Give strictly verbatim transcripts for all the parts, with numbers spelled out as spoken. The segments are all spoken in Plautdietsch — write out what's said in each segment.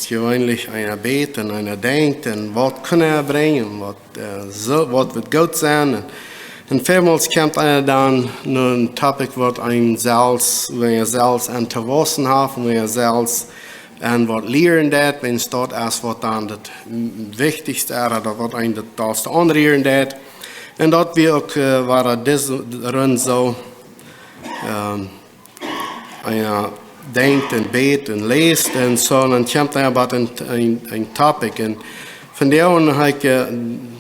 jeweenlich eena bät un eena denkjt un waut kaun hee brinjen, waut, äh, soo, waut woat goot sennen. Un, un välmols kjemt eena dan no een topic waut eena selfst, wua eena selfst aun to wausen haft, wua eena selfst aun waut lieren deit, wan daut es waut dan daut wichtichste es, ooda waut eena daut dollste aunrieren deit. Un daut wie uk, äh, wieren dise Rund soo, ähm, eena denkjt un bät un läst un soo, un dan kjemt eena bie een, een, een topic. Un vondoag hab ekj, äh,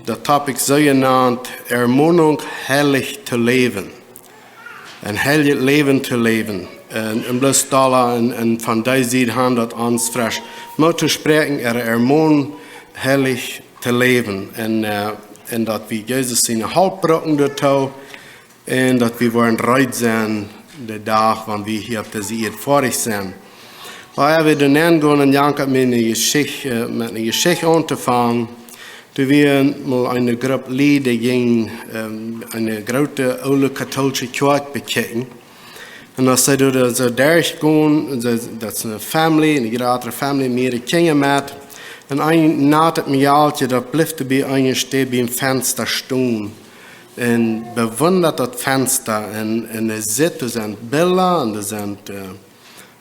daut topic soo jenant: Ermahnung, heilich to leben. Een heiljet Läwen to läwen. Un, un bloos dolla un, un von dee Sied han daut ons fresch Moot to spräakjen, er, ermahnen, heilich to leben. Un, äh, un daut wie Jesus siene Help brucken doatoo. Un daut wie woaren reed sennen dän Dach, wan wie hia opp dise Ieed foadich sent. Oba ea wie doa nenn gonen, jank ekj met eene Jeschicht, äh, met eene Jeschicht auntofangen. Doa wia mol eene Grupp Lied, dee jinjen, ähm, eene groote oole kautoolische Kjoakj bekjikjen. Un aus see doa soo derchgonen, see, daut es eene Family, eene jratre Family, mearere Kjinja met. Un een natet Mejalkje, daut bleef bie eene Städ biem Fensta stonen un bewundat daut Fensta. Un, un hee sitt, doa sent Bilda un doa sent, äh,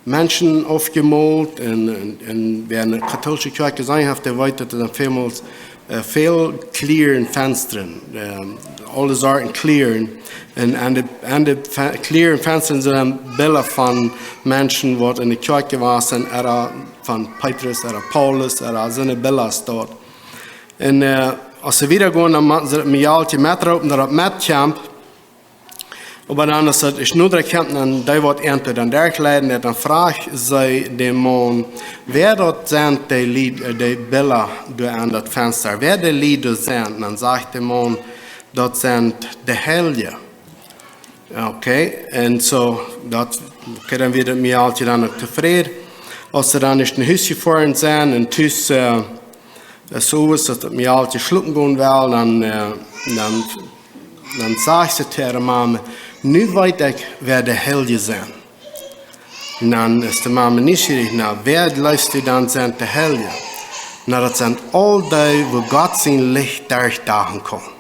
Menschen aufjemolt. Un, un, un wäa eene kautoolische Kjoakj jeseenen haft, dee weet, daut doa välmols, äh, väl Kjlieren, Fensta, ähm, aule Sorten Kjlieren. Un aun de, aun de Fe-, Kjlieren, Fensta sent dan Bilda von Menschen, waut enne Kjoakj jewast sent, ooda von Petrus, ooda Paulus, ooda soone Bilda doa. Un, äh, aus see wieda gonen, dan motten see daut Mejalkje metroopen, daut daut metkjemt. Oba dan, aus daut es nu daut kjemt, dan dee waut ent dan derchleiden, dan fruach see dän Maun, wäa daut sent, dee Lied, äh, dee Bilda doa aun daut Fensta, wäa dee Lied doa sent. Dan sajcht de Maun, daut sent de Heilje. Okay, un soo, daut, okay, dan wia daut Mejalkje dan uk tofräd. Aus see dan no Hus jefoaren sent un tus, äh, äh, soo aus daut Mejalkje schlopen gonen well, dan, äh, dan, dan sajcht see to äare Mame: "Nu weet ekj, wäa de Heilje sent." Un dan es de Mame nieschierich: "Na, wäa jleefst du dan sent de Heilje?" "Na, daut sent aul dee, wua Gott sien Licht derchdachen kaun."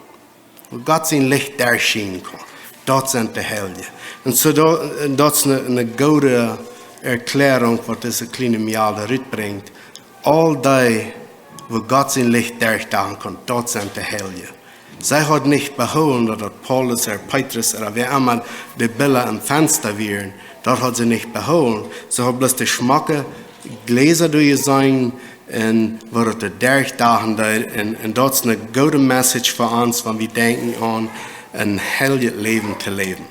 Wua Gott sien Licht derchschienen kaun. Daut sent de Heilje. Un soo daut, daut es eene, eene goode Erkjläarunk, waut dise kjliene Mejal doa rutbrinjt. Aul dee, wua Gott sien Licht derchdachen kaun, daut sent de Heilje. See haud nich behoolen, daut daut Paulus ooda Petrus ooda wäa emma de Bilda aum Fensta wieren. Daut haud see nich behoolen. See haud bloos de schmocke Jläsa doa jeseenen, un woo daut doa derchdachen deed. Un, un daut es eene goode Message fa ons, wan wie denkjen aun een heiljet Läwen to läwen.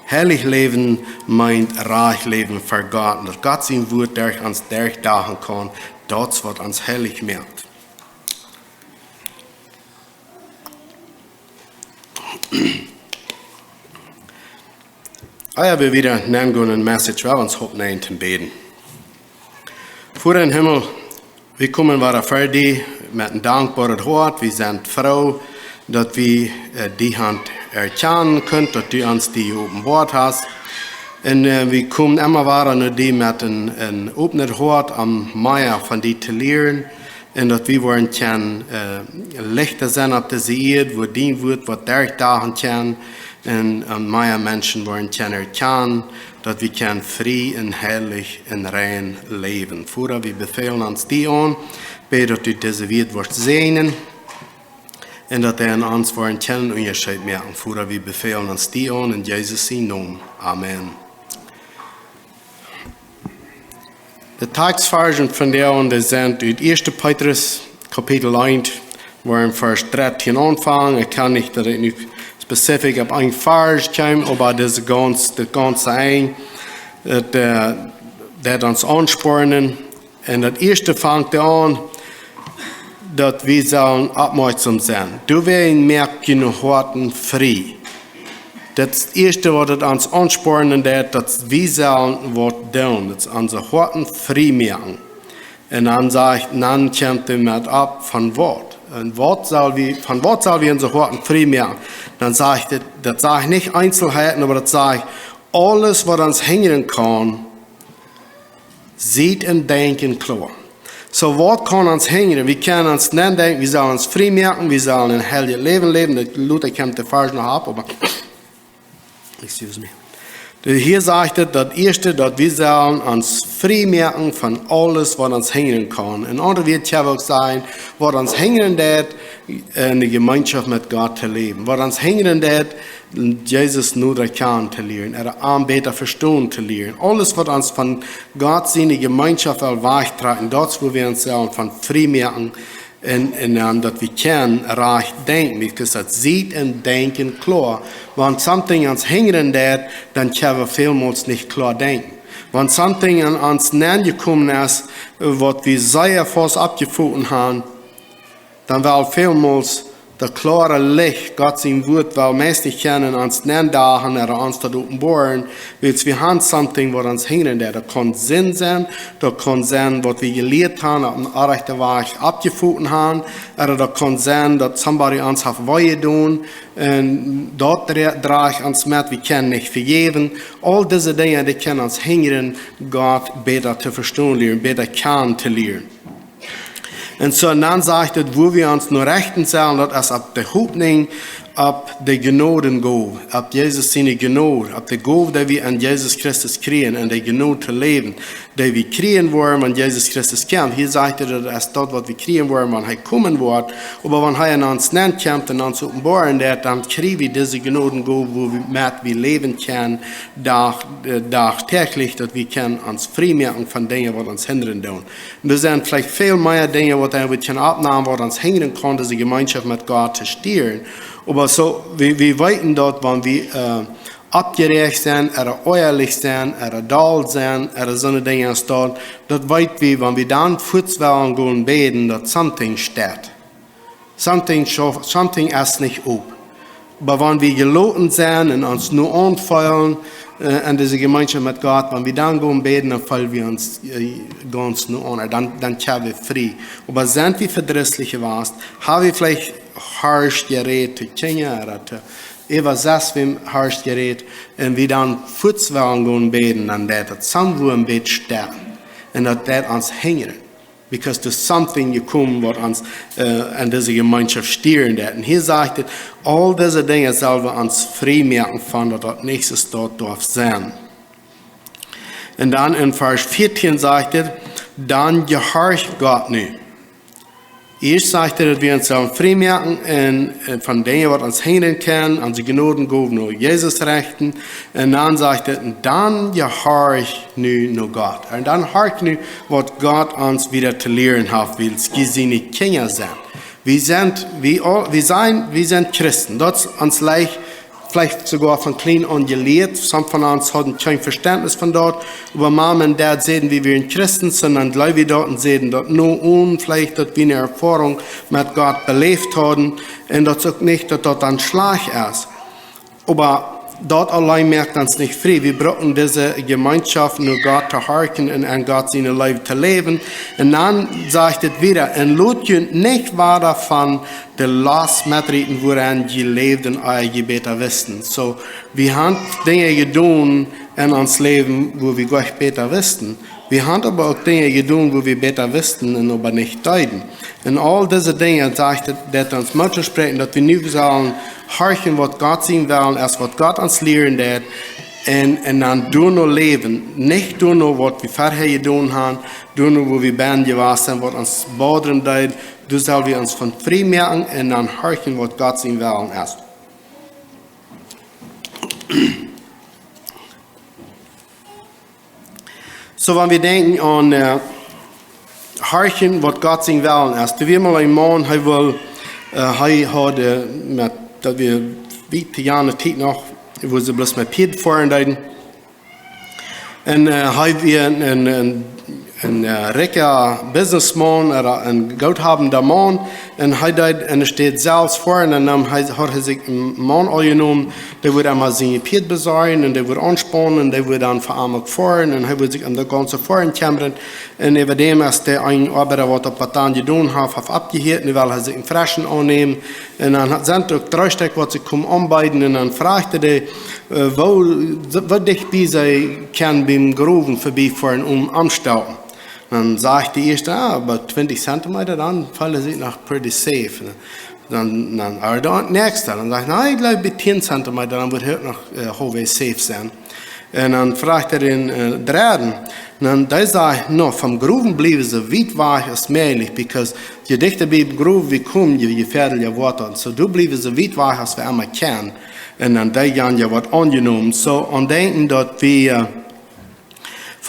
Heilich läwen meent rajcht läwen fa Gott. Un daut Gott sien Wort derch ons derchdachen kaun, daut es waut ons heilich moakt. Ah jo, wie wieda nenn gonen en Message, well wie ons oppnämen toom bäden. Voda em Himmel, wie komen wada ver die met een dankboaret Hoat. Wie sent froo, daut wie, äh, die han erkjanen kunt, daut du ons die jeopenboat hast. Un, äh, wie komen emma wada no die met een, een opnet Hoat, om mea von die to lieren. Un daut wie woaren kjennen, äh, Lichta sennen opp dise Ieed, wua dien Wort woat derchdachen kjennen. Un, äh, mea Menschen woaren kjennen erkjanen, daut wie kjennen frie un heilich un rein läwen. Voda, wie befälen ons die aun, bäd daut du dise Wieed woascht säajnen. Un daut dee en ons woaren kjennen Unjascheet moaken. Voda, wie befälen ons die aun, en Jesus sien Nomen. Amen. De Tekstvarsch vondoag, dee sent ut Ieeschte Petrus, Kapitel eent, wua wie en Varsch dartieen aunfangen. Ekj kaun nich daut ekj nu specific opp een Varsch kjeem, oba daut gaunze, daut gaunze Enj, daut, äh, daut ons aunspornen. Un daut ieeschte fangt aun, daut wie sellen oppmoakjsom sennen. Doawäajen moakt june Hoaten frie. Daut ieeschte, waut daut ons aunspornen deit, daut wie sellen waut doonen, daut onse Hoaten frie moaken. Un dan sajcht, dan kjemt hee met opp, von waut? Un waut sell wie, von waut sell wie onse Hoaten frie moaken? Dan sajcht et, daut sajcht nich Eenzelheiten, oba daut sajcht aules, waut ons hinjren kaun, Sitt un denkjen kloa. Soo, waut kaun ons hinjren? Wie kjennen ons nenn denkjen, wie sellen ons frie moaken, wie sellen een heiljet Läwen läwen. Daut Luther kjemt de Varsch noch opp, oba, excuse me. De, hia sajcht et, daut ieeschte, daut wie sellen ons frie moaken von aules, waut ons hinjren kaun. En aundre Wieed, ekj wull uk sajen, waut ons hinjren deit, enne Jemeenschoft met Gott to läwen. Waut ons hinjren deit, Jesus noda kjanen to lieren, ooda am bäta vestonen to lieren. Aules, waut ons von Gott siene Jemeenschoft well wajchtrakjen, daut es, wua wie ons sellen von frie moaken un, un dan, daut wie kjennen rajcht denkjen, because daut sitt un denkjen kloa. Wan something ons hinjren deit, dan kjenn wie välmols nich kloa denkjen. Wan something aun ons nenjekomen es, waut wie sea faust oppjefoten haben, dan well välmols daut kloare Licht, Gott sien Wuat, well meist nich kjennen ons nendagen ooda ons daut openboaren, wiels wie haben something, waut ons hinjren deit. Daut kaun Sind sennen, daut kaun sennen, waut wie jelieet haben, opp een orrajchten Wajch oppjefoten haben, ooda daut kaun sennen, daut somebody ons haft wee jedonen, un daut dra-, drajcht ons met, wie kjennen nich vejäwen. Aul dise Dinja, dee kjennen ons hinjren, Gott bäta to vestonen lieren, bäta kjanen to lieren. Un soo, un dan sajcht et, wua wie ons no rechten sellen, daut es opp de Hopninj, opp de Jnodengoow, opp Jesus siene Jnod, opp de Goow, dee wie aun Jesus Christus kjrieen, un de Jnod to läwen, dee wie kjrieen woaren, wan Jesus Christus kjemt. Hia sajcht et, daut es daut, waut wie kjrieen woaren, wan hee komen woat. Oba wan hee aun ons nenkjemt un ons openboaren deit, dan kjrie wie dise Jnodengoow, wua wie met wie läwen kjennen, Dach, äh, dagtäglich, daut wie kjennen ons frie moaken von Dinja, waut ons hinjren doonen. Un doa sent veleicht väl mea Dinja, waut wie kjennen oppnämen, waut ons hinjren kaun, dise Jemeenschoft met Gott to stieren. Oba soo, wie, wie weeten daut, wan wie, äh, oppjeräacht sent, ooda oajalich sent, ooda doll sent, ooda soone Dinja aus daut, daut weet wie, wan wie dan fuaz wellen gonen bäden, daut something steit. Something, scho-, something es nich opp. Oba wan wie jeloten sent un ons nu aunfeelen, äh, aun dise Jemeenschoft met Gott, wan wie dan gonen bäden, dan feelen wie ons, äh, gaunz nu aun. Dan, dan sent wie frie. Oba sent wie vedrisslich jewast, ha wie veleicht harsch jerät to Kjinja ooda to, äwa sest wie harsch jerät, un wie dan fuaz wellen gonen bäden, dan deit daut somewhere een bät stoaken. Un daut deit ons hinjren. Because there's something jekomen, waut ons, äh, aun dise Jemeenschoft stieren deit. Un hia sajcht et, aul dise Dinja sell wie ons frie moaken von, daut daut nich soo doaf sennen. Un dan en Varsch vieetieen sajcht et, dan jehorcht Gott nu. Ieescht sajcht et, daut wie ons sellen frie moaken un, un von Dinja, waut ons hinjren kjennen, onse Jnodengoow no Jesus rechten. Un dan sajcht et, un dan jehorcht nu no Gott. Un dan horcht nu, waut Gott ons wieda to lieren haft, wiels wie siene Kjinja sent. Wie sent, wie aul, wie sent, wie sent Christen. Daut es ons leicht, veleicht soogoa von kjlien aun jelieet. Some von ons hauden kjeen Vestentnis von daut. Oba Mom un Dad säden, wie wieren Christen, un dan jleewd wie daut un säden daut nu, un veleicht daut wie eene Erfoarunk met Gott beläft hauden. Un daut es uk nich, daut daut dan schlajcht es. Oba daut auleen moakt ons nich frie. Wie brucken dise Jemeenschoft, no Gott to horchen un aun Gott siene Leew to läwen. Un dan sajcht et wieda, un lot junt nich wada von de Lost metrieten, wuaraun jie läwden, ea jie bäta wisten. Soo, wie haben Dinja jedonen en ons Läwen, wua wie goanich bäta wisten. Wie haben oba uk Dinja jedonen, wua wie bäta wisten un oba nich deeden. Un aul dise Dinja, sajcht et, daut ons Moot to spräakjen, daut wie nu sellen horchen, waut Gott sien Wellen es, waut Gott ons lieren deit, un, un dan doano läwen, nich doano, waut wie verhäa jedonen haben, doano, wua wie bennen jewast sent, waut ons bodren deed, doa sell wie ons von frie moaken un dan horchen, waut Gott sien Wellen es. Soo, wan wie denkjen aun, äh, horchen, waut Gott sien Wellen es. Doa wia mol een Maun, hee wull, äh, hee haud, äh, met, daut wia wiet jane Tiet noch, wua see bloos met Pieed foaren deeden. Un, äh, hee wia een, een, een een rikja businessman, een goot habenda Maun. Un hee deed, un hee deed selfst foaren, un dan haud hee sikj een Maun aunjenomen, dee wudd am sien Pieet besorjen un dee wudd aunspaunen un dee wudd dan fa am uk foaren un hee wudd sikj om daut gaunze Foaren kjemren. Un äwa däm es dee een Oabeida, waut opp waut dan jedonen haft, haft oppjehieet, un nu well hee sikj een freschen aunnämen. Un dan sent uk dree Stekj, waut sikj komen aunbeeden, un dan frajcht hee dee, woo dicht bie see kjennen biem Growen febie foaren, om auntostoppen. Dan sajcht de ieeschte: Ah, about twenty centimeter, dan feel ekj noch pretty safe. Dan, dan, oba de näakjste, dan sajcht: Na, ekj jleew bie tieen centimeter, dan wudd hee uk noch halfway safe sennen. Un dan frajcht hee dän dredden. Un dan dee sajcht: No, vom Growen bliewen soo wiet wajch aus mäajlich, because je dichta biem Growen wie komen, je jefäadelja woat daut. Soo, doa bliewen soo wiet wajch aus wie emma kjennen. Un dan dee janja woat aunjenomen. Soo, aun denkjen, daut wie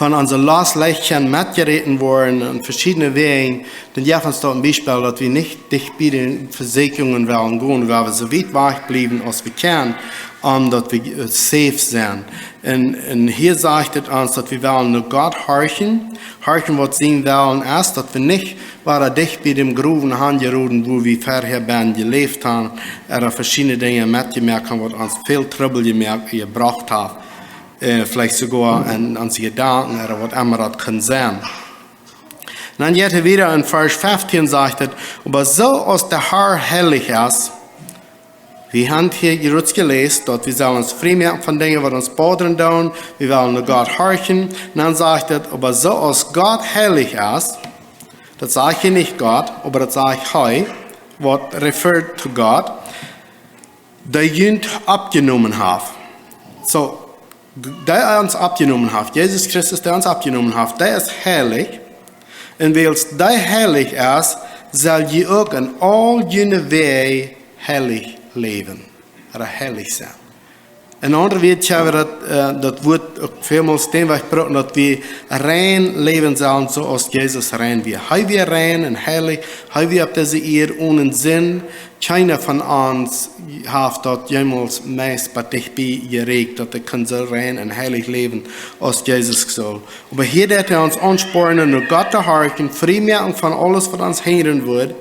von onse Lost leicht kjennen metjeräten woaren en veschiedne Wäaj, dan jeft ons daut een Biespel, daut wie nich dicht bie de Vesäakjungen wellen gonen, wiels wie soo wiet wajch bliewen aus wie kjennen, om daut wie safe sent. Un hia sajcht et ons, daut wie wellen no Gott horchen, horchen, waut sien Wellen es, daut wie nich wada dicht bie däm Growen aunjeroden, wua wie verhäa benn jeläft han, ooda veschiedne Dinja metjemoakt han, waut ons väl Trubbel jemoakt, jebrocht haft. Veleicht soogoa en onse Jedanken ooda waut emma daut kunn sennen. Dan jeit hee wieda en Varsch feftieen, sajcht et: Oba soo aus de Har heilich es, wie han hia jrod jeläst, daut wie sellen ons frie moaken von Dinja, waut ons bodren doonen, wie wellen no Gott horchen. Un dan sajcht et: Oba soo aus Gott heilich es, daut sajcht hia nich Gott, oba daut sajcht hee, waut referred to Gott, dee junt oppjenomen haft. Soo, dee ons oppjenomen haft, Jesus Christus, dee ons oppjenomen haft, dee es heilich. Un wiels dee heilich es, sell jie uk en aul june Wäaj heilich läwen, ooda heilich sennen. En aundre Wieed, daut Wuat uk välmols dän Wajch brukt, daut wie rein läwen sellen, soo aus Jesus rein wia. Hee wia rein un heilich, hee wia opp dise Ieed onen Sind. Kjeena von ons haft daut jemols meist bat dicht bie jerakjt, daut dee kunn soo rein un heilich läwen aus Jesus sull. Oba hia deit hee ons aunspornen, no Gott to horchen, frie moaken von aules, waut ons hinjren wudd,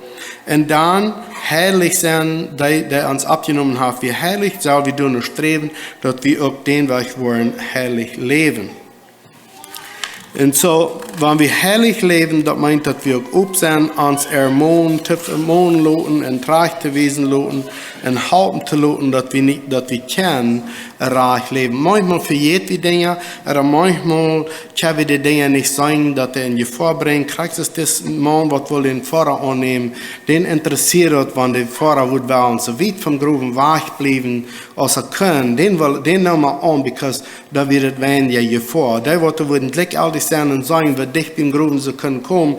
un dan heilich sennen, dee, dee ons oppjenomen haft, wia heilich, sell wie doano sträwen, daut wie uk dän Wajch woaren heilich läwen. Un soo, wan wie heilich läwen, daut meent, daut wie uk op sent, ons ermonen, to ermonen loten un trajcht to wiesen loten un halpen to loten, daut wie kjennen rajcht läwen. Maunchmol vejät wie Dinja, ooda maunchmol kjenn wie de Dinja nich seenen, daut dee en Jefoa brinjen. Krakjt soo aus dis Maun, waut wull dän Foda aunnämen, dän interessieed daut, wan de Foda wudd wellen soo wiet vom Growen wajch bliewen aus hee kunn, dän neem hee aun, because dan wia daut weinja Jefoa. Dee, waut doa wudden jlikjjeltich sennen un seenen, woo dicht biem Growen see kunnen komen,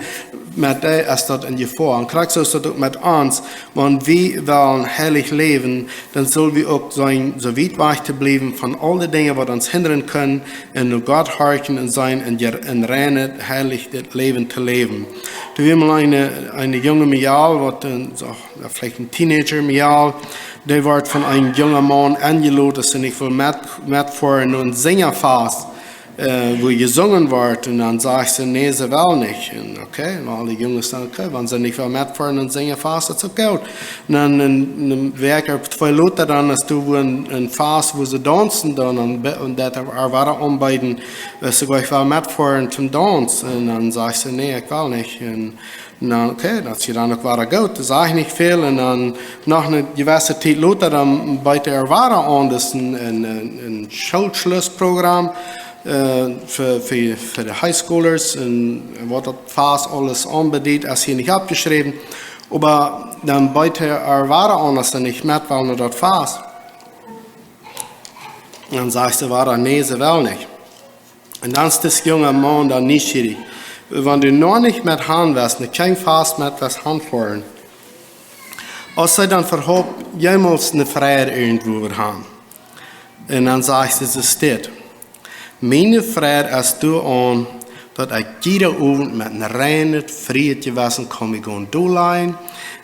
met dee es daut en Jefoa. Un krakjt soo es daut uk met ons, wan wie wellen heilich läwen, dan sull wie uk seenen, soo wiet wajch to bliewen von aul de Dinja, waut ons hinjren kunnen, un no Gott horchen un seenen en reinet, heilichet Läwen to läwen. Doa wia mol een, een junga Mejal, waut, veleicht een Teenager Mejal, dee wort von een junga Maun enjelot, daut hee nich wull metfoaren no een Sinjafast, wua jesungen wort. Un dan sajcht see: Nä, see well nich. Un okay, un aule Junges dan: Okay, wan see nich well metfoaren no een Sinjafast, daut es uk goot. Un dan eene Wäakj ooda twee lota, dan es doa wua een Fast, wua see daunzen doonen, un dee wada aunbeeden, see well metfoaren tom Daunz. Un dan sajcht see: Nä, ekj well nich. Un dan, okay, daut es je dan uk wada goot, dan sajcht see nich väl. Un dan noch eene jewesse Tiet lota, dan beet hee wada aun, daut es een Schoolschlussprogram fa de Highschoolers un waut daut Fast aules aunbediet, es hia nich oppjeschräwen. Oba dan beet hee wada aun, daut see nich met well no daut Fast. Dan sajcht see wada: Nä, see well nich. Un dan es dis junga Maun dan nieschierich: Wan du noch nich met han west, no kjeen Fast met west hanfoaren, aus see dan äwahaupt jemols ne Freid irjentwua han? Un dan sajcht see: Dit, miene Freid es doaraun, daut ekj jieda Owent met een reinet, frieet Jewessen kaun mie gonen dol lajen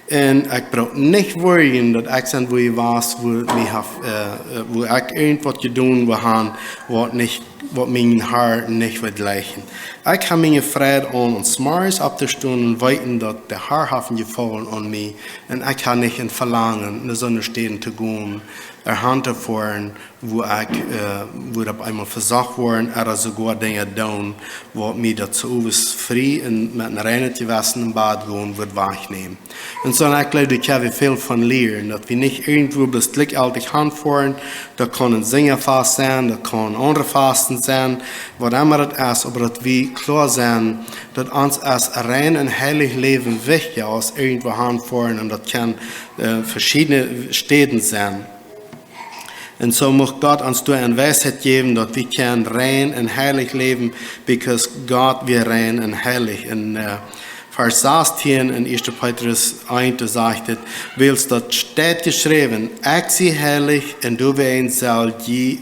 Un ekj bruck nich worjen daut ekj sie wua ekj wia, wua mie haft, äh, äh, wua ekj irjentwaut jedonen wudd han, waut nich, waut mien Harn nich wudd jlikjen. Ekj hab miene Freid aun, aun zemorjes opptostonen un weeten daut de Har haft een Jefaulen aun mie. Un ekj hab nich een Velangen, no soone Städen to gonen, doahan to foaren, wua ekj, äh, wua ekj opp eemol vesocht woa, ooda soogoa Dinja doonen, waut mie daut soo aus frie un met een reinet Jewessen em Bad gonen wudd wajchnämen. Un soo, ekj jleew, doa kjenn wie väl von lieren, daut wie nich irjentwua bloos jlikjjeltich hanfoaren. Daut kaun een Sinjafast sennen, daut kaun aundre Fasten sennen, waut emma daut es, oba daut wie kloa sennen, daut ons es rein un heilich Läwen wichtja aus irjentwua hanfoaren, un daut kaun, äh, veschiedne Städen sennen. Un soo mucht Gott ons doa eene Weisheit jäwen, daut wie kjennen rein un heilich läwen, because Gott wia rein un heilich. En, äh, Varsch sastieen en Ieeschte Petrus eent, doa sajcht et: "Wiels daut steit jeschräwen: Ekj sie heilich, un doawäajen sell jie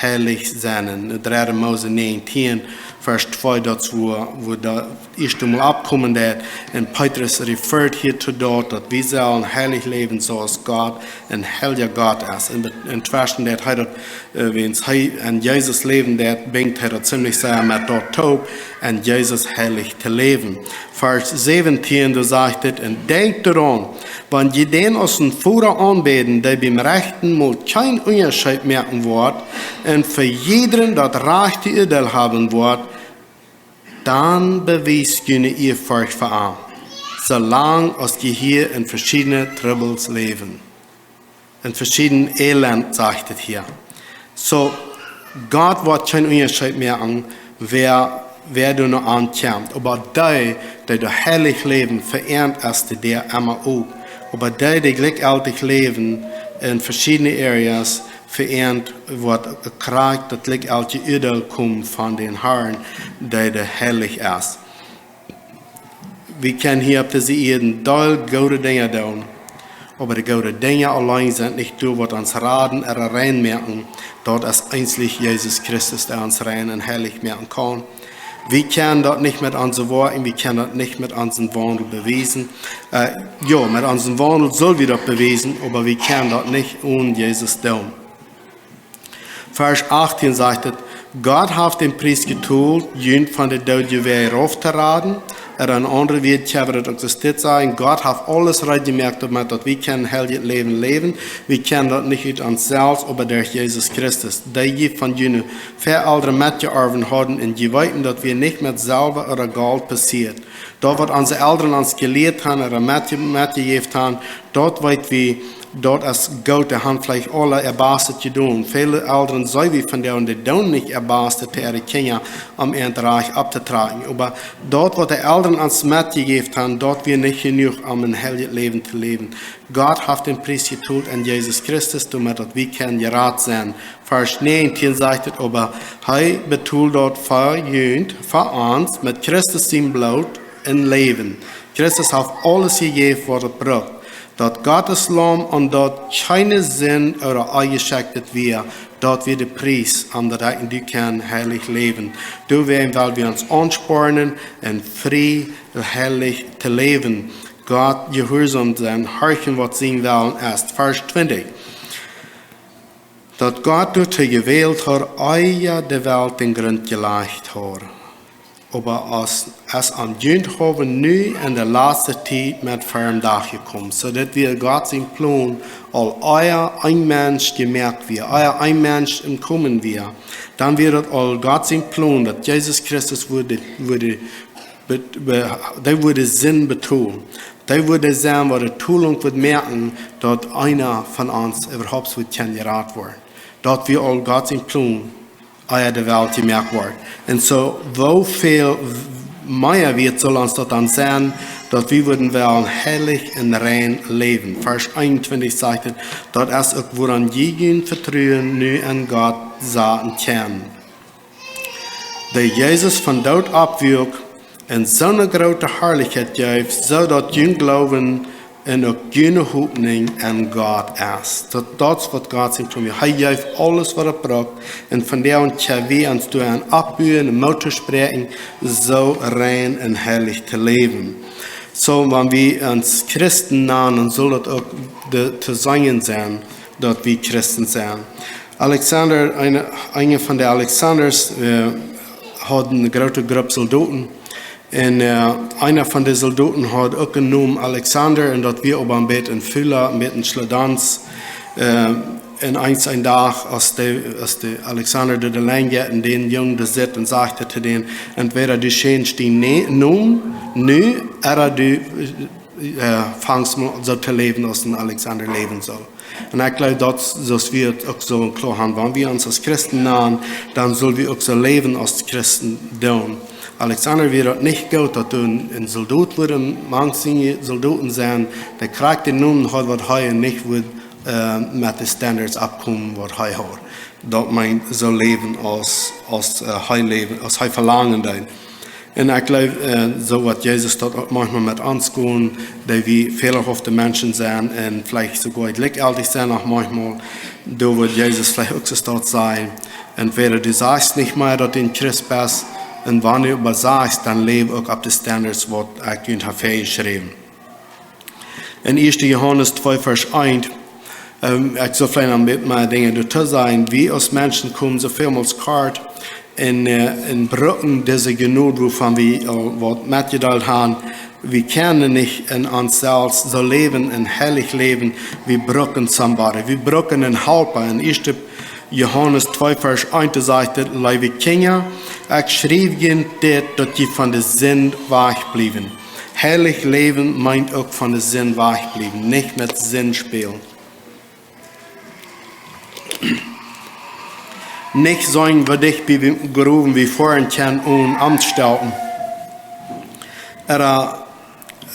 heilich sennen." En dredde Mose näajentieen, Varsch twee, daut es wua, wua daut ieeschte Mol oppkomen deit. Un Petrus refereet hia to daut, daut wie sellen heilich läwen, soo aus Gott een heilja Gott es. Un, un tweschen deit hee daut, äh, wiels hee en Jesus läwen deit, brinjt hee daut ziemlich sea met daut toop, en Jesus heilich to läwen. Varsch säwentieen, doa sajcht et: "Un denkjt doaraun, wan jie dän aus een Voda aunbäden, dee biem Rechten Mol kjeen Unjascheet moaken woat un fa jiedren daut rajchte Uadeel haben woat, dan bewiest june Ieaforcht fa am, soo lang aus jie hia en veschiedne Trubbels läwen." En veschieden Elend, sajcht et hia. Soo, Gott woat kjeen Unjascheet moaken, wäa, wäa doa no aun kjemt. Oba dee, dee doa heilich läwen, vereent es de Däa emma op. Oba dee, dee jlikjjeltich läwen en veschiedne areas, vereent, woat krakjt daut jlikjjeltje Uadeel komen von dän Harn, dee, dee heilich es. Wie kjennen hia opp dise Ieed een Deel goode Dinja doonen, oba de goode Dinja auleen sent nich daut, waut ons raden ooda rein moaken. Daut es eensich Jesus Christus, dee ons rein un heilich moaken kaun. Wie kjennen daut nich met onse Woakjen, wie kjennen daut nich met onsen Waundel bewiesen. Äh, jo, met onsen Waundel sell wie daut bewiesen, oba wie kjennen daut nich onen Jesus doonen. Varsch achttieen sajcht et: "Gott haft dän Pries jetolt, junt von de Doodje wada rauf to raden." Ooda en aundre Wieed kjenn wie daut uk soo sajen: Gott haft aules reed jemoakt, doamet daut wie kjennen heiljet Läwen läwen. Wie kjennen daut nich ut ons selfst, oba derch Jesus Christus, dee jie von june Väaelren metjeorwen hauden, un jie weeten, daut wia nich met Selwa ooda Golt passieet. Daut, waut onse Elren ons jelieet han ooda metje-, metjejäft han, daut weet wie, daut es goot, dee han veleicht aule äa Bastet jedonen. Väle Elren, soo aus wie vondoag, dee doonen nich äa Bastet to äare Kjinja, om an rajcht opptotrakjen. Oba daut, waut de Elren ons metjejäft han, daut wia nich jenuach, om een heiljet Läwen to läwen. Gott haft dän Pries jetolt en Jesus Christus, doamet daut wie kjennen jerat sennen. Varsch näajentieen sajcht et: "Oba hee betold daut fa junt, fa ons, met Christus sien Bloot un Läwen." Christus haft aules jejäft, waut et brukt. Daut Gott sien Laum, aun daut kjeene Sind ooda Onjeschekjtet wia, daut wia de Pries, om daut ekj un du kjennen heilich läwen. Doawäajen well wie ons aunspornen un frie, heilich to läwen. Gott jehuarsom sennen, horchen, waut sien Wellen es. Varsch twintich. "Daut Gott doatoo jewält haud, ea de Welt dän Grunt jelajcht haud, oba es, es aun junt haulwen nu en de latste Tiet met Verdacht jekomen." Soo daut wia Gott sien Plon, aul ea een Mensch jemoakt wia, ea een Mensch em Komen wia, dan wia daut aul Gott sien Plon, daut Jesus Christus wudd, wudd be-, be-, dee wudd Sind betolen. Dee wudd sennen, waut de Tolunk wudd moaken, daut eena von ons äwahaupt wudd kjennen jerat woaren. Daut wia aul Gott sien Plon, ea de Welt jemoakt wort. Un soo, woo väl w-, mea wieet saul ons daut dan sennen, daut wie wudden wellen heilich un rein läwen. Varsch eenuntwintich sajcht et: "Daut es uk, wuaraun jie jun Vetruen nu en Gott saten kjennen, dee Jesus vom Doot oppwakjt un soone groote Harlichkjeit jeef, soo daut jun Gloowen un uk june Hopninj en Gott es." Daut, daut es, waut Gott sien Plon wia. Hee jeef aules, waut et brukt, un von doa aun kjenn wie ons doaraun oppbuen un Moot to spräakjen, soo rein un heilich to läwen. Soo, wan wie ons Christen nanen, dan saul daut uk de, to seenen sennen, daut wie Christen sent. Alexander, een, een von de Alexanders, äh, haud eene groote Grupp Soldoten. Un, äh, eena von de Soldoten haud uk een Nomen Alexander, un daut wia oba een bät een Fula, een bät een Schladans. Äh, un eens een Dach, aus de, aus de Alexander doa de Lien jeit un dän Jung doa sitt, dan sajcht hee to dän: "Entwäda du schänst dien Ne-, Nomen nu, ooda du, äh, fangst mau soo to läwen, aus een Alexander läwen saul." Un ekj jleew, daut, soo aus wie daut uk soo kloa haben, wan wie ons aus Christen nanen, dan sell wie uk soo läwen, aus Christen doonen. Alexander wia daut nich goot, daut doa een, een Soldot wia, mank siene Soldoten sennen, dee krakjt dän Nomen haud, waut hee nich wia, äh, met de Standards oppkomen, waut hee haud. Daut meent soo läwen, aus, aus, äh, hee läwen, aus hee velangen deed. Un ekj jleew, äh, soo waut Jesus daut uk maunchmol met ons deit, daut wie fälahafte Menschen sent un veleicht soogoa jlikjjeltich sent noch maunchmol, doa woat Jesus veleicht uk soo daut sajen. Entwäda du sajchst nich mea, daut du een Christ best, un wan du oba sajchst, dan läw uk opp de Standards, waut ekj junt hab väajeschräwen. En ieeschte Johanes twee Varsch eent, ähm, ekj saul veleicht noch een bät mea Dinja doatoo sajen. Wie aus Menschen komen soo väl mol kort un, äh, un brucken dise Jnod, wuavon wie aul waut metjedeelt haben. Wie kjennen nich en ons selfst soo läwen, een heilich Läwen. Wie brucken somebody. Wie brucken een Halpa. En ieeschte Johanes twee Varsch eent, doa sajcht et: "Leewe Kjinja, ekj schriew junt dit, daut jie von de Sind wajch bliewen." Heilich läwen meent uk von de Sind wajch bliewen, nich met Sind spälen. Nich sennen, waut ekj bie Growen wie foaren kjennen un aunstalen. Ooda,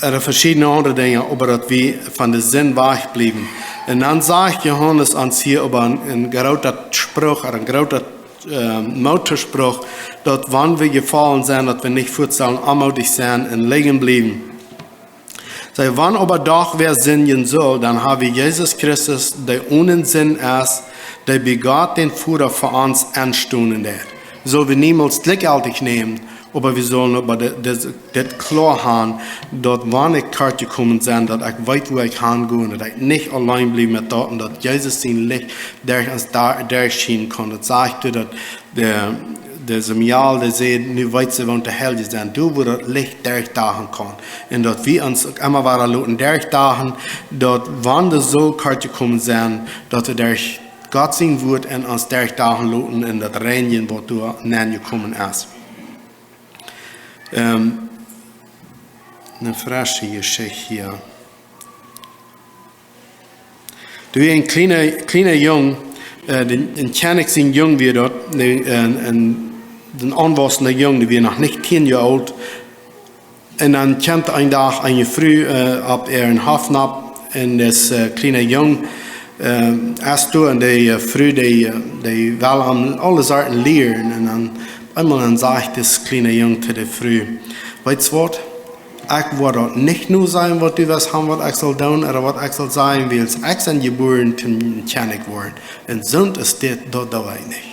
ooda veschiedne aundre Dinja, oba daut wie von de Sind wajch bliewen. Un dan sajcht Johanes ons hia oba een, een groota Spruch, ooda een groota, äh, Mootspruch, daut wan wie jefollen sent, daut wie nich fuaz sellen onmootich sennen un lijen bliewen. Sajcht: "Wan oba doch wäa sindjen sull, dan hab wie Jesus Christus, dee onen Sind es, dee bie Gott dän Voda fa ons enstonen deit." Sell wie niemols jlikjjeltich nämen, oba wie sellen oba de, de, dit kloa haben, daut wan ekj kort jekomen sie, daut ekj weet, wua ekj han go, daut ekj nich auleen bliew met daut, un daut Jesus sien Licht derch ons da, derchschienen kaun. Daut sajcht doa, daut de, de Samuel, dee säd: "Nu weet see, waut de Heilje sent, doa wua daut Licht derchdachen kaun." Un daut wie ons uk emma wada loten derchdachen, daut wan de Sind kort jekomen sent, daut wie derch Gott sien Wuat en ons derchdachen loten un daut reinjen, waut doa nenjekomen es. Ähm, eene fresche Jeschicht hia. Doa wia een kjliena, kjliena Jung, äh, dän, een Kjennich sien Jung wia daut, een, een, een, een aunwausenda Jung, dee wia noch nich tieen Joa oolt. Un dan kjemt een Dach eene Fru, äh, opp äaren Hoff nopp, un dis, äh, kjliena Jung, äh, es doa, un dee, äh, Fru, dee, äh, dee well am aule Sachen lieren. Un dan eemol dan sajcht dis kjliena Jung to de Fru: "Weetst waut? Ekj woa daut nich nu sajen, waut du west haben, waut ekj saul doonen, ooda waut ekj saul sajen, wiels ekj sie jebuaren toom Kjennich woaren. Un soont aus dit, daut doo ekj nich."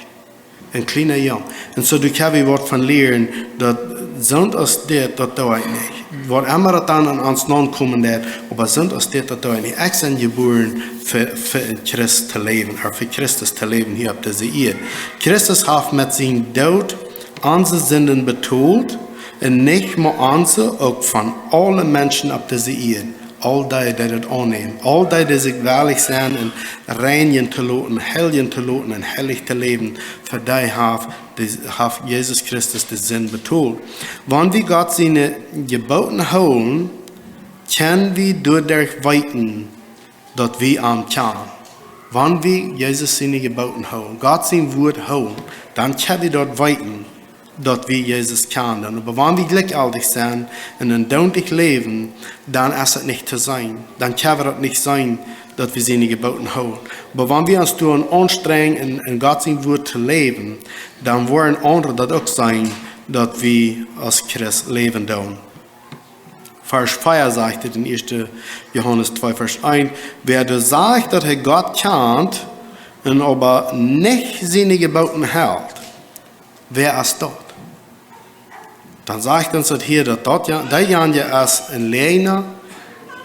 Een kjliena Jung. Un soo, doa kjenn wie waut von lieren, daut soont aus dit, daut doo ekj nich. Waut emma daut dan aun ons naunkomen deit, oba soont aus dit, daut doo ekj nich. Ekj sie jebuaren fa, fa een Christ to läwen, ooda fa Christus to läwen hia opp dise Ieed. Christus haft met sienen Doot onse Sinden betolt, un nich mau onse, uk von aule Menschen opp dise Ieed. Aul dee, dee daut aunnämen. Aul dee, dee sikj wellich sent un reinjen to loten, heiljen to loten un heilich to läwen, fa dee haft, dee haft Jesus Christus de Sind betolt. Wan wie Gott siene Jeboten hoolen, kjenn wie doaderch weeten, daut wie am kjanen. Wan wie Jesus siene Jeboten hoolen, Gott sien Wuat hoolen, dan kjenn wie daut weeten, daut wie Jesus kjanen. Oba wan wie jlikjjeltich sent un een doonlich läwen, dan es et nich to seenen. Dan kjenn wie daut nich seenen, daut wie siene Jeboten hoolen. Oba wan wie ons doonen aunstrenjen en, en Gott sien Wuat to läwen, dan woaren aundre daut uk seenen, daut wie aus Christ läwen doonen. Varsch vea sajcht et en ieeschte Johanes twee Varsch eent: "Wäa doa sajcht, daut hee Gott kjant un oba nich siene Jeboten helt, wäa es daut?" Dan sajcht ons daut hia, daut, daut ja, deejanja es een Läajna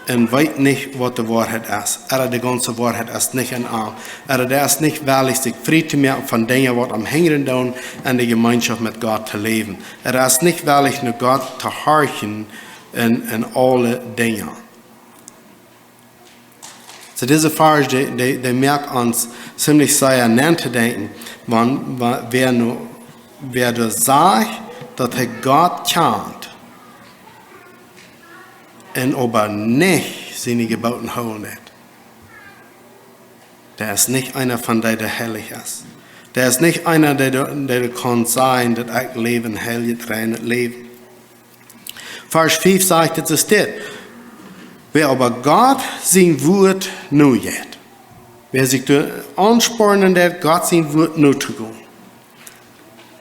un weet nich, waut de Woarheit es. Ooda de gaunze Woarheit es nich en am. Ooda dee es nich wellich, sikj frie to moaken von Dinja, waut am hinjren doonen, en de Jemeenschoft met Gott to läwen. Hee es nich wellich, no Gott to horchen en, en aule Dinja. Soo, dise Varsch, dee, dee, dee moakt ons ziemlich sea notodenkjen, wan, wa-, wäa nu, wäa doa sajcht, daut hee Gott kjant un oba nich siene Jeboten hoolen deit, dee es nich eena von dee, dee heilich es. Dee es nich eena, dee, dee, dee kaun sajen, daut ekj läw een heiljet, reinet Läwen. Varsch fief sajcht, et es dit: Wäa oba Gott sien Wuat nojeit, wäa sikj doa aunspornen deit, Gott sien Wuat notogonen,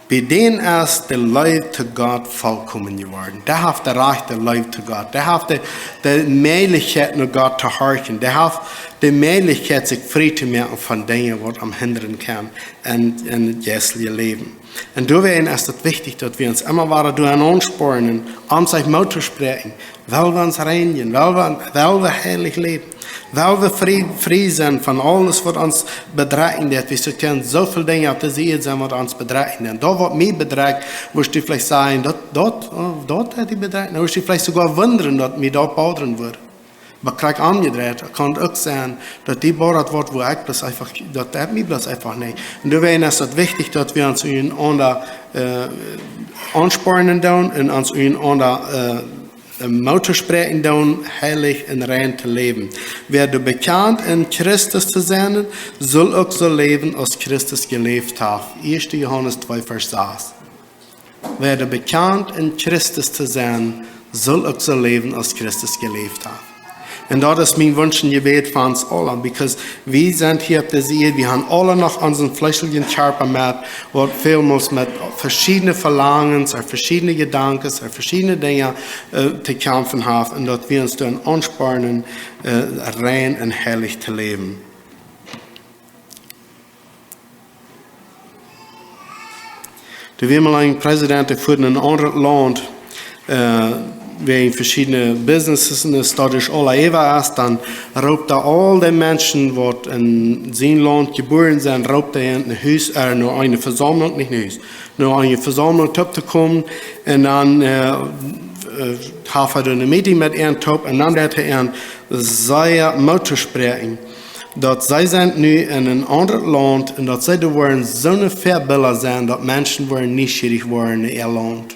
bie dän es de Leew to Gott volkomen jeworden. Dee haft de rajchte Leew to Gott. Dee haft de, de Mäajlichkjeit, no Gott to horchen. Dee haft de Mäajlichkjeit, sikj frie to moaken von Dinja, waut am hinjren kaun en, en daut jeistelje Läwen. Un doawäajen es daut wichtich, daut wie ons emma wada doa aunspornen, om sikj Moot to spräakjen, well wie ons reinjen, well wie, well wie heilich läwen, well wie frie, frie sennen von aules, waut ons bedrekjen deit. Wie kjennen soo väl Dinja opp dise Ieed sennen, waut ons bedrekjen. Un daut, waut mie bedrekjt, wurscht du veleicht sajen, daut, daut, oh, daut haft die bedrekjt. Dan wurscht du veleicht soogoa wundren, daut mie daut bodren wudd. Oba krakjt omjedreit, kaun uk sennen, daut die bodrat woat, wua ekj bloos eefach, daut deit mie bloos eefach nich. Un doawäajen es daut wichtich, daut wie ons unjarenaunda, äh, aunspornen doonen un ons unjarenaunda, äh, Moot to spräakjen doonen, heilich un rein to läwen. Wäa doa bekjant en Christus to sennen, saul uk soo läwen, aus Christus jeläft haft. Ieeschte Johanes twee, Varsch sas. Wäa doa bekjant en Christus to sennen, saul uk soo läwen, aus Christus jeläft haft. Un daut es mien Wunsch un Jebäd fa ons aula, because wie sent hia opp dise Ieed, wie haben aula noch onsen fleeschlichen Kjarpa met, waut välmols met veschiedne Velangens, ooda veschiedne Jedanken, ooda veschiedne Dinja, äh, to kjamfen haft, un daut wie ons doa aunspornen, äh, rein un heilich to läwen. Doa wia mol een Präsident, dee fua en een aundret Launt, äh, wäajen veschiedne Businesses un daut es aula äwa es, dan roopt hee aul de Menschen, waut en sien Launt jebuaren sent, roopt hee en een Hus, äh, no eene Vesaumlunk, nich een Hus, no eene Vesaumlunk toop to komen, un dan, äh, äh, haft hee dan een Meeting met an toop, un dan deed hee an sea Moot to spräakjen, daut see sent nu en een aundret Launt un daut see doa woaren soone Väabilda sennen, daut Menschen woaren nieschierich woaren en äa Launt.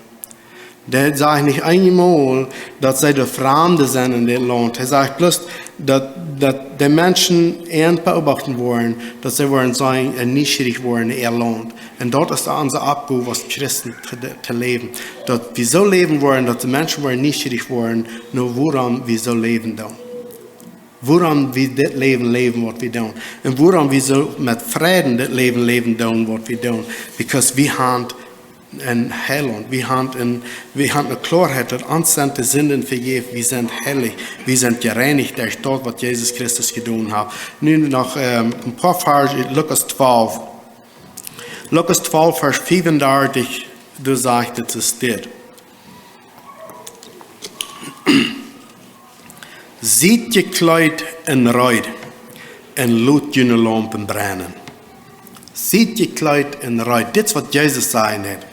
Dee sajcht nich eemol, daut see de Framde sent en dit Launt. Hee sajcht bloos, daut, daut de Menschen an beobachten woaren, daut see woaren sennen un nieschierich woaren en äa Launt. Un daut es onse Oppgow aus Christen to, to läwen. Daut wie soo läwen woaren, daut de Menschen woaren nieschierich woaren, no wuarom wie soo läwen doonen. Wuarom wie dit Läwen läwen, waut wie doonen. Un wuarom wie soo met Fräd dit Läwen läwen doonen, waut wie doonen. Because wie haben een Heilaunt, wie haben een, wie haben eene Kloarheit, daut ons sent de Sinden vejäft, wie sent heilich, wie sent jereinicht derch daut, waut Jesus Christus jedonen haft. Nu noch, ähm, een poa Varsch, Lukas twalf. Lukas twalf, Varsch fiefundartich, doa sajcht et, es dit: Siet jekjleet en reed un lot june Laumpen brennen. Siet jekjleet en reed. Dit es waut Jesus säd, nich?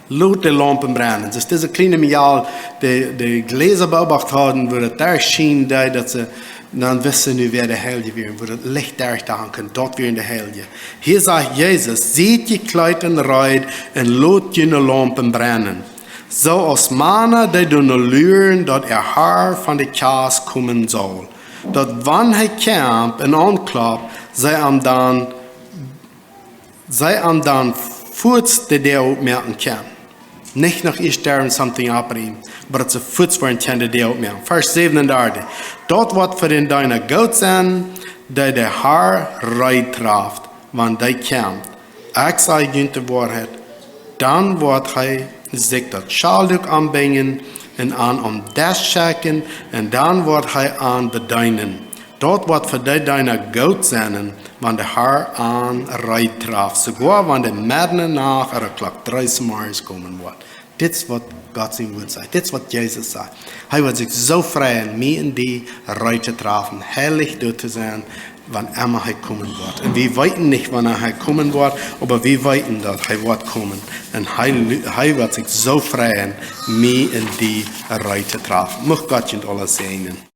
Lot de Laumpen brennen. Daut dise kjliene Mejal, dee, dee Jläsa beobacht hauden, woo daut doa schien, daut, daut see dan wisten, nu wäa de Heilje wia, woo daut Licht doa hangen kunn, daut wieren de Heilje. Hia sajcht Jesus: Siet jekjleet en reed un lot june Laumpen brennen, soo aus Mana, dee doano luren, daut äa Har von de Kjast komen saul, daut wan hee kjemt un aunklopt, see am dan, see am dan fuaz de Däa opmoaken kjennen. Nich noch ieescht doa something oppriemen, oba daut see fuaz woaren kjennen de Däa opmoaken. Varsch säwenundartich: Daut woat fa dän Deena goot sennen, dee de Har reed traft, wan dee kjemt. Ekj saj junt de Woarheit, dan woat hee sikj daut Schalduak ombinjen un an aum Desch schekjen, un dan woat hee an bedeenen. Daut woat fa dän Deena goot sennen, wan de Har an reed traft, soogoa wan dee medden en de Nacht ooda Klock dree zemorjes komen woat. Dit es waut Gott sien Wuat sajcht. Dit es waut Jesus sajcht. Hee woat sikj soo freien, mie un die reed to träfen, heilich doa to sennen, wann emma hee komen woat. Un wie weeten nich, wanea hee komen woat, oba wie weeten, daut hee woat komen. Un hee, hee woat sikj soo freien, mie un die reed to träfen. Mucht Gott junt aula säajnen.